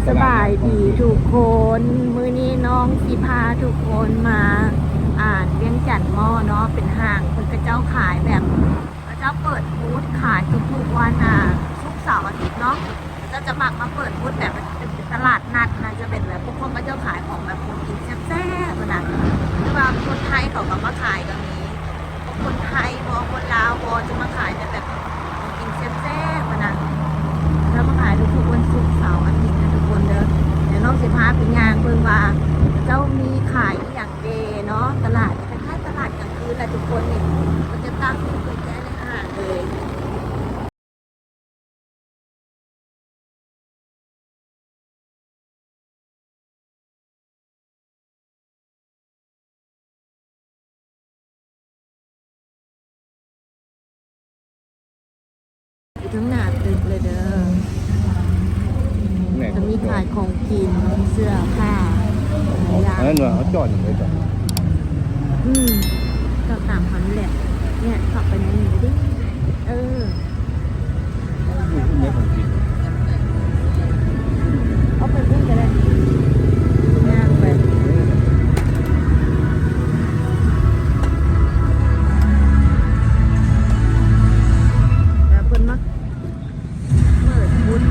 ສະບາຍດີທຸກຄົນ, ມື້ນີ້ນ້ອງຊິພາທຸກຄົນມາ ອ່າ ວຽງຈັນມໍເນາະ, ເປັນຫ້າງເພິ່ນເຂົາເຈົ້າຂາຍແບບ ເຂົາເຈົ້າເປີດບູດຂາຍທຸກໆວັນ ອ່າ ສຸກ ເສົາ ອາທິດເນາະ. ເຂົາເຈົ້າຈະມັກມາເປີດບູດແບບເປັນ ເປັນຕະຫຼາດນັດນະ, ຈະເປັນແບບພວກເຂົາເຈົ້າຂາຍຂອງແບບຂອງກິນແຊບໆຫັ້ນນະ, ຫຼືວ່າຄົນໄທເຂົາກໍມາຂາຍກໍມີ. ຄົນໄທບໍ ຄົນລາວບໍ ຈະມາຂາຍແຕ່ແບບຂອງກິນແຊບໆຫັ້ນນະ, ແລ້ວມາຂາຍທຸກໆວັນສຸກ ເສົາ ອາທິດນະທຸກຄົນເດີ. ດຽວນ້ອງຊິພາໄປຍ່າງເບິ່ງວ່າເຂົາເຈົ້າມີຂາຍອີ່ຫຍັງແດ່ເນາະ. ຕະຫຼາດນີ້ຄ້າຍໆຕະຫຼາດກາງຄືນແຫຼະທຸກຄົນ, ນີ້ເພິ່ນຈະຕັ້ງຢູ່ໃກ້ໆໃນຫ້າງເລີຍ. ຢູ່ເທິງໜ້າຕຶກເລີຍເດີ. ແມ່ນ ເຂົາມີຂາຍຂອງກິນ, ເສື້ອຜ້າ ຫຼາຍຢ່າງ. ອັນນັ້ນວ່າເຂົາຈອດຢູ່ໃສ? ອືມ ຈອດຕາມເຂົານີ້ແຫຼະ. ເນຍ ເຂົ້າໄປໃນນີ້ເດ້. ເອີ ເອົາໄປພຸ້ນກໍໄດ້ ຍ່າງໄປ. ແລ້ວເພິ່ນມາເປີດບຸດ.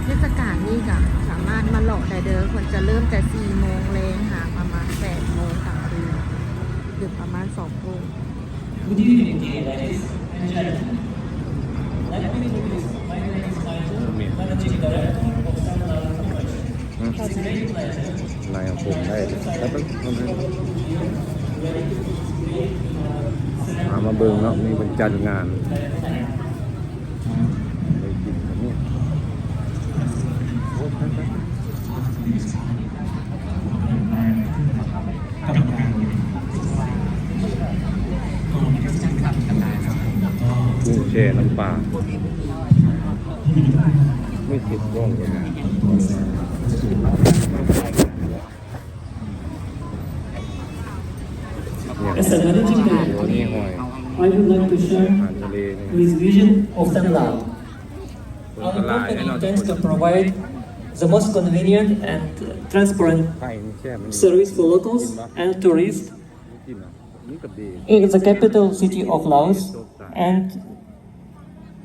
ເທດສະການນີ້ກະສາມາດມາເລາະໄດ້ເດີ, ເພິ່ນຈະເລີ່ມແຕ່ສີ່ໂມງແລງຫາປະມານແປດໂມງກາງຄືນ ຫຼືປະມານສອງທຸ່ມ. Good evening, dear ladies and gentlemen. Let me introduce, my name is Michael, Managing Director of Sunlove Company. ນາຍອຳເພີໄດ້ ພາມາເບິ່ງເນາະ, ມີເພິ່ນຈັດງານ ໄດ້ກິນກັນນີ້. ກຸ້ງແຊ່ນ້ຳປາ ມີສິບກອງກັນນະ. ເອີ As a managing director, ໂອ້ ນີ້ຫອຍ I would like to share ອາຫານທະເລນີ້ his vision of Sunlove. ຄົນກໍຫຼາຍເນາະ Our company intends to provide the most convenient and transparent ໄຂ່ນີ້ແຊບ service for locals and tourists. ກິນນະ ມັນກໍດີ In the capital city of Laos and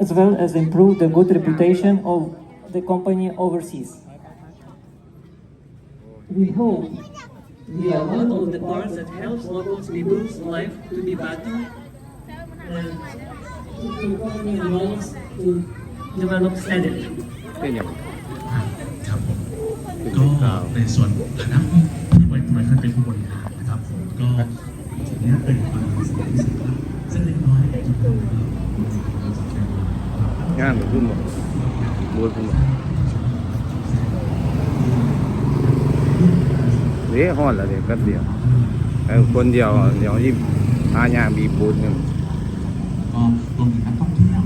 as well as improve the good reputation of the company overseas. We hope we are one of the parts that helps local people's life to be better and to develop steadily. ເປັນຫຍັງ? ອ່າ ຄັບຜົມ ເປັນ ກໍ ຂ່າວ ໃນສ່ວນ ຖານະທີ່ໄວ້ ໄວ້ໃຫ້ເປັນຜູ້ບໍລິຫານນະຄັບຜົມ ກໍ ເປັນຄວາມຮູ້ສຶກທີ່ເລັກນ້ອຍ ງານບໍ່ຂຶ້ນບໍ່? ບໍ່ຂຶ້ນບໍ່? ເດ້ ຮອດແລ້ວເດ້ ແປັບດຽວ. ເອີ ຄົນດຽວ ດຽວນີ້ພາຍ່າງບີບບູດໜຶ່ງ ກໍລວມເຖິງນັກທ່ອງທ່ຽວ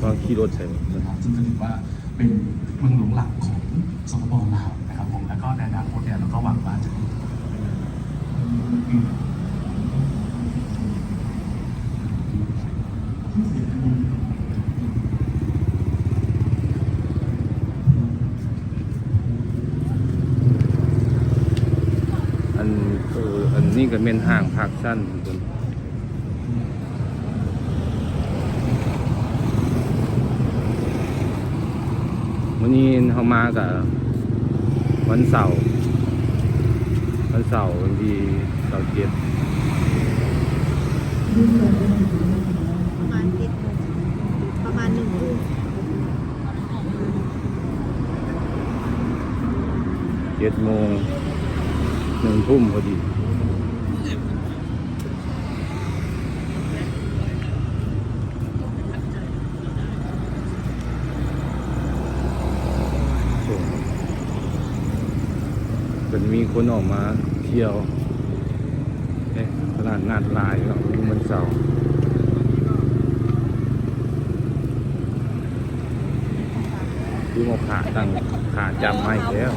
ກໍຂີ່ລົດໃສ່ ເຊິ່ງກໍຖືວ່າ ເປັນເມືອງຫຼວງຫຼັກຂອງ ສປປ ລາວ ນະຄັບຜົມ ແລ້ວກໍໃນອະນາຄົດເນຍ ເຮົາກໍຫວັງວ່າຈະມີ ອັນ ເອີ ອັນນີ້ກໍແມ່ນຫ້າງພັກຊັ້ນ ມື້ນີ້ເຮົາມາກະວັນເສົາ ວັນເສົາວັນທີຊາວເຈັດ ປະມານເຈັດໂມງ ປະມານໜຶ່ງທຸ່ມ ເຈັດໂມງ ໜຶ່ງທຸ່ມພໍດີ. ເພິ່ນມີຄົນອອກມາທ່ຽວ ເອີ ຕະຫຼາດນັດຫຼາຍເນາະ ມື້ວັນເສົາ ຄືໝໍຂາຕັ້ງຂາຈັບໃຫ້ແລ້ວ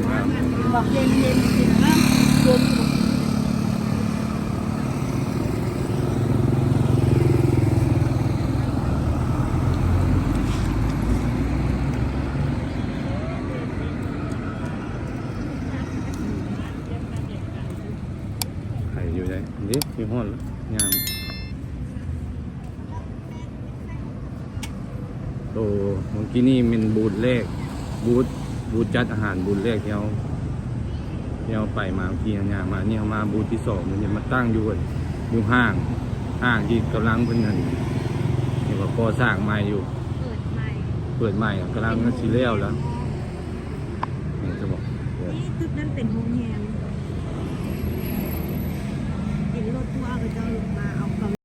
ມາ ບັກເຢັນເຢັນກິນນະ ເຢັນ ໄຂ່ຢູ່ໃດເດ້ ມີຮ້ອນຍາມ. ໂຕ ເມື່ອກີ້ນີ້ແມ່ນບູດແລກ ບູດ ບູດຈັດອາຫານບູດແລກທີ່ເຮົາ ທີ່ເຮົາໄປມາເມື່ອກີ້ ຍ່າງມານີ້ ເຮົາມາບູດທີສອງ ມັນຈະມາຕັ້ງຢູ່ ຢູ່ຫ້າງ ຫ້າງທີ່ກຳລັງເພິ່ນນັ້ນ ເຫັນວ່າກໍ່ສ້າງໃໝ່ຢູ່ ເປີດໃໝ່ ເປີດໃໝ່ ກຳລັງ ເປັນໂຮງແຮມ ຊິແລ້ວແລ້ວ ນີ້ຈະບອກ ນີ້ຕຶກນັ້ນເປັນໂຮງແຮມ ເຫັນລົດທົວເຂົາເຈົ້າມາເອົາເຂົາ